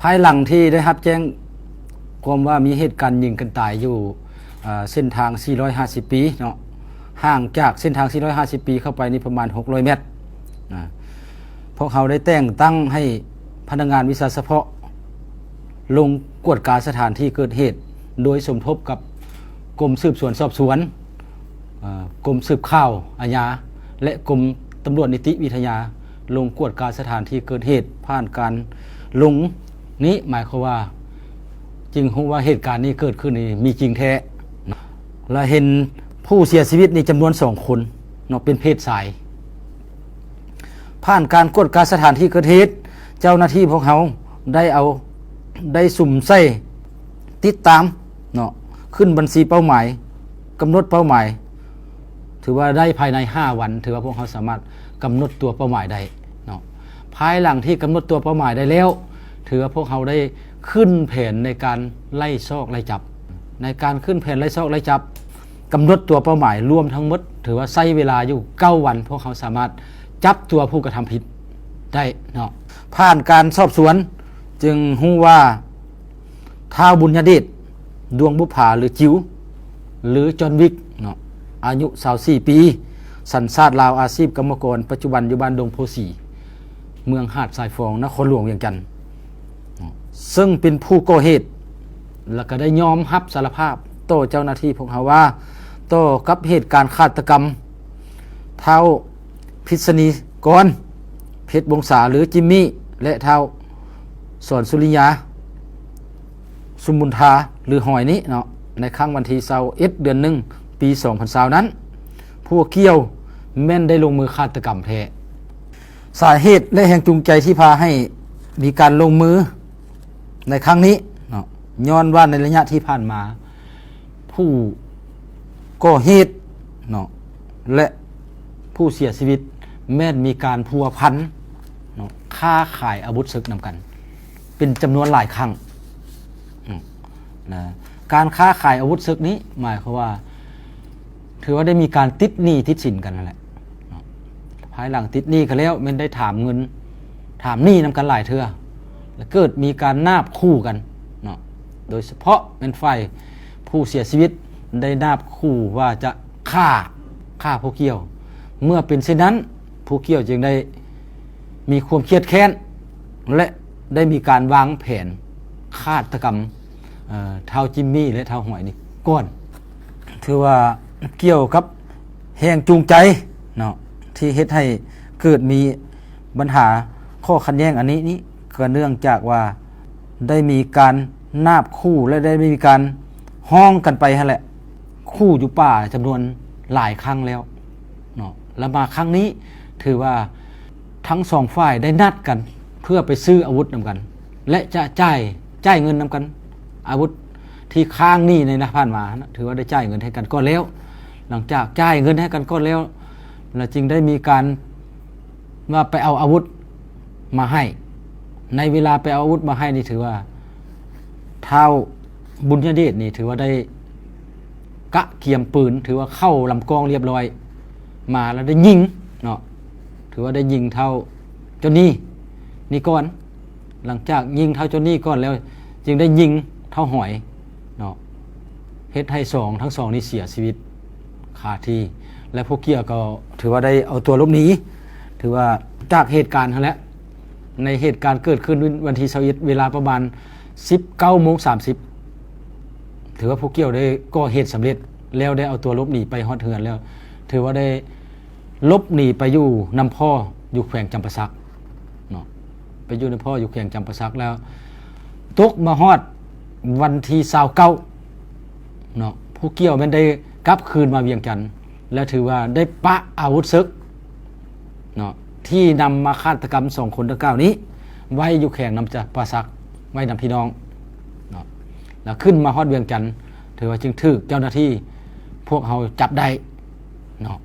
ພາຍຫຼັງທີ່ໄດ້ຮັບແຈ້ງຄວາມວ່າມີເຫດການຍິງກັນຕາຍຢູ່ ເອີ ເສັ້ນທາງສີ່ຮ້ອຍຫ້າສິບປີເນາະ, ຫ່າງຈາກເສັ້ນທາງສີ່ຮ້ອຍຫ້າສິບປີເຂົ້າໄປນີ້ປະມານຫົກຮ້ອຍແມັດນະ, ພວກເຮົາໄດ້ແຕ່ງຕັ້ງໃຫ້ພະນັກງານວິຊາສະເພາະລົງກວດກາສະຖານທີ່ເກີດເຫດ ໂດຍສົມທົບກັບກົມສືບສວນສອບສວນ, ເອີ ກົມສືບຂ່າວອາຍາ ແລະ ກົມຕຳຫຼວດນິຕິວິທະຍາ ລົງກວດກາສະຖານທີ່ເກີດເຫດ. ຜ່ານການລົງນີ້ ໝາຍຄວາມວ່າ ຈຶ່ງຮູ້ວ່າເຫດການນີ້ເກີດຂຶ້ນນີ້ມີຈິງແທ້ ແລະ ເຫັນຜູ້ເສຍຊີວິດນີ້ຈຳນວນສອງຄົນເນາະ ເປັນເພດຊາຍ. ຜ່ານການກວດກາສະຖານທີ່ເກີດເຫດ, ເຈົ້າໜ້າທີ່ພວກເຮົາໄດ້ເອົາ ໄດ້ສຸມໃສ່ ຕິດຕາມເນາະ, ຂຶ້ນບັນຊີເປົ້າໝາຍ, ກຳນົດເປົ້າໝາຍ, ຖືວ່າໄດ້ພາຍໃນຫ້າວັນ, ຖືວ່າພວກເຮົາສາມາດກຳນົດຕົວເປົ້າໝາຍໄດ້ເນາະ. ພາຍຫຼັງທີ່ກຳນົດຕົວເປົ້າໝາຍໄດ້ແລ້ວ, ຖືວ່າພວກເຮົາໄດ້ຂຶ້ນແຜນໃນການໄລ່ຊອກໄລ່ຈັບ. ໃນການຂຶ້ນແຜນໄລ່ຊອກໄລ່ຈັບ, ກຳນົດຕົວເປົ້າໝາຍລວມທັງໝົດ ຖືວ່າໃຊ້ເວລາຢູ່ເກົ້າວັນ, ພວກເຮົາສາມາດຈັບຕົວຜູ້ກະທຳຜິດໄດ້ເນາະ. ຜ່ານການສອບສວນຈຶ່ງຮູ້ວ່າ ທ້າວບຸນຍະເດດ ດວງບຸບຜາ ຫຼື ຈິວ ຫຼື ຈອນວິກເນາະ, ອາຍຸຊາວສີ່ປີ, ສັນຊາດລາວ, ອາຊີບກຳມະກອນ, ປັດຈຸບັນຢູ່ບ້ານດົງໂພສີ, ເມືອງຫາດຊາຍຟອງ, ນະຄອນຫຼວງວຽງຈັນ. ເຊິ່ງເປັນຜູ້ກໍ່ເຫດ ແລ້ວກໍໄດ້ຍອມຮັບສາລະພາບຕໍ່ເຈົ້າໜ້າທີ່ພວກເຮົາວ່າ ຕໍ່ກັບເຫດການຄາດຕະກຳທ້າວພິດສະນີກອນ ເພັດວົງສາ ຫຼື ຈິມມີ ແລະ ທ້າວສອນສຸລິຍາ ສຸມບຸນທາ ຫຼື ຫອຍນີ້ເນາະ ໃນຄັ້ງວັນທີຊາວເອັດ ເດືອນໜຶ່ງ ປີສອງພັນຊາວນັ້ນ ຜູ້ກ່ຽວແມ່ນໄດ້ລົງມືຄາດຕະກຳແທ້. ສາເຫດ ແລະ ແຮງຈູງໃຈທີ່ພາໃຫ້ມີການລົງມືໃນຄັ້ງນີ້ເນາະ ຍ້ອນວ່າໃນໄລຍະທີ່ຜ່ານມາ ຜູ້ກໍ່ເຫດເນາະ ແລະ ຜູ້ເສຍຊີວິດແມ່ນມີການພົວພັນເນາະ ຄ້າຂາຍອາວຸດເສິກນຳກັນ ເປັນຈຳນວນຫຼາຍຄັ້ງເນາະ. ການຄ້າຂາຍອາວຸດເສິກນີ້ ໝາຍຄວາມວ່າ ຖືວ່າໄດ້ມີການຕິດໜີ້ຕິດສິນກັນຫັ້ນແຫຼະເນາະ. ພາຍຫຼັງຕິດໜີ້ກັນແລ້ວ ແມ່ນໄດ້ຖາມເງິນ ຖາມໜີ້ນຳກັນຫຼາຍເທື່ອ ແລະ ເກີດມີການນາບຂູ່ກັນເນາະ. ໂດຍສະເພາະແມ່ນຝ່າຍຜູ້ເສຍຊີວິດໄດ້ນາບຂູ່ວ່າຈະຂ້າ ຂ້າຜູ້ກ່ຽວ. ເມື່ອເປັນເຊັ່ນນັ້ນ ຜູ້ກ່ຽວຈຶ່ງໄດ້ມີຄວາມຄຽດແຄ້ນ ແລະ ໄດ້ມີການວາງແຜນຄາດຕະກຳ ເອີ ທ້າວຈິມມີ ແລະ ທ້າວຫອຍນີ້ກ່ອນ. ຖືວ່າກ່ຽວກັບແຮງຈູງໃຈເນາະ ທີ່ເຮັດໃຫ້ເກີດມີບັນຫາຂໍ້ຂັດແຍ່ງອັນນີ້ນີ້ ກໍເນື່ອງຈາກວ່າໄດ້ມີການນາບຂູ່ ແລະ ໄດ້ມີການຮ້ອງກັນໄປຫັ້ນແຫຼະ ຂູ່ຢູ່ປ່າຈຳນວນຫຼາຍຄັ້ງແລ້ວເນາະ. ແລະ ມາຄັ້ງນີ້ຖືວ່າທັງສອງຝ່າຍໄດ້ນັດກັນເພື່ອໄປຊື້ອາວຸດນຳກັນ ແລະ ຈະຈ່າຍ ຈ່າຍເງິນນຳກັນ. ອາວຸດທີ່ຄ້າງໜີ້ໃນນະ ຜ່ານມາຫັ້ນນະ ຖືວ່າໄດ້ຈ່າຍເງິນໃຫ້ກັນກ່ອນແລ້ວ. ຫຼັງຈາກຈ່າຍເງິນໃຫ້ກັນກ່ອນແລ້ວ ແລ້ວຈຶ່ງໄດ້ມີການວ່າໄປເອົາອາວຸດມາໃຫ້. ໃນເວລາໄປເອົາອາວຸດມາໃຫ້ນີ້ ຖືວ່າທ້າວບຸນຍະເດດນີ້ ຖືວ່າໄດ້ກະກຽມປືນ ຖືວ່າເຂົ້າລຳກອງລຽບຮ້ອຍ ມາແລ້ວໄດ້ຍິງເນາະ. ຖືວ່າໄດ້ຍິງທ້າວຈອນນີ່ນີ້ກ່ອນ. ຫຼັງຈາກຍິງທ້າວຈອນນີ່ກ່ອນແລ້ວ ຈຶ່ງໄດ້ຍິງທ້າວຫອຍເນາະ ເຮັດໃຫ້ສອງ ທັງສອງນີ້ເສຍຊີວິດຄາທີ່ ແລະ ຜູ້ກ່ຽວກໍຖືວ່າໄດ້ເອົາຕົວຫຼົບໜີ. ຖືວ່າຈາກເຫດການຫັ້ນແຫຼະ ໃນເຫດການເກີດຂຶ້ນວັນທີຊາວເອັດ ເວລາປະມານສິບເກົ້າໂມງສາມສິບ ຖືວ່າຜູ້ກ່ຽວໄດ້ກໍ່ເຫດສຳເລັດ ແລ້ວໄດ້ເອົາຕົວຫຼົບໜີໄປຮອດເຮືອນແລ້ວ ຖືວ່າໄດ້ ຫຼົບໜີໄປຢູ່ນຳພໍ່ຢູ່ແຂວງຈຳປາສັກເນາະ, ໄປຢູ່ນຳພໍ່ຢູ່ແຂວງຈຳປາສັກແລ້ວ ຕົກມາຮອດວັນທີຊາວເກົ້າເນາະ ຜູ້ກ່ຽວແມ່ນໄດ້ກັບຄືນມາວຽງຈັນ ແລະ ຖືວ່າໄດ້ປະອາວຸດເສິກເນາະ ທີ່ນຳມາຄາດຕະກຳສອງຄົນດັ່ງກ່າວນີ້ ໄວ້ຢູ່ແຂວງຈຳປາສັກ ໄວ້ນຳພີ່ນ້ອງເນາະ ແລ້ວຂຶ້ນມາຮອດວຽງຈັນ ຖືວ່າຈຶ່ງຖືກເຈົ້າໜ້າທີ່ພວກເຮົາຈັບໄດ້ເນາະ.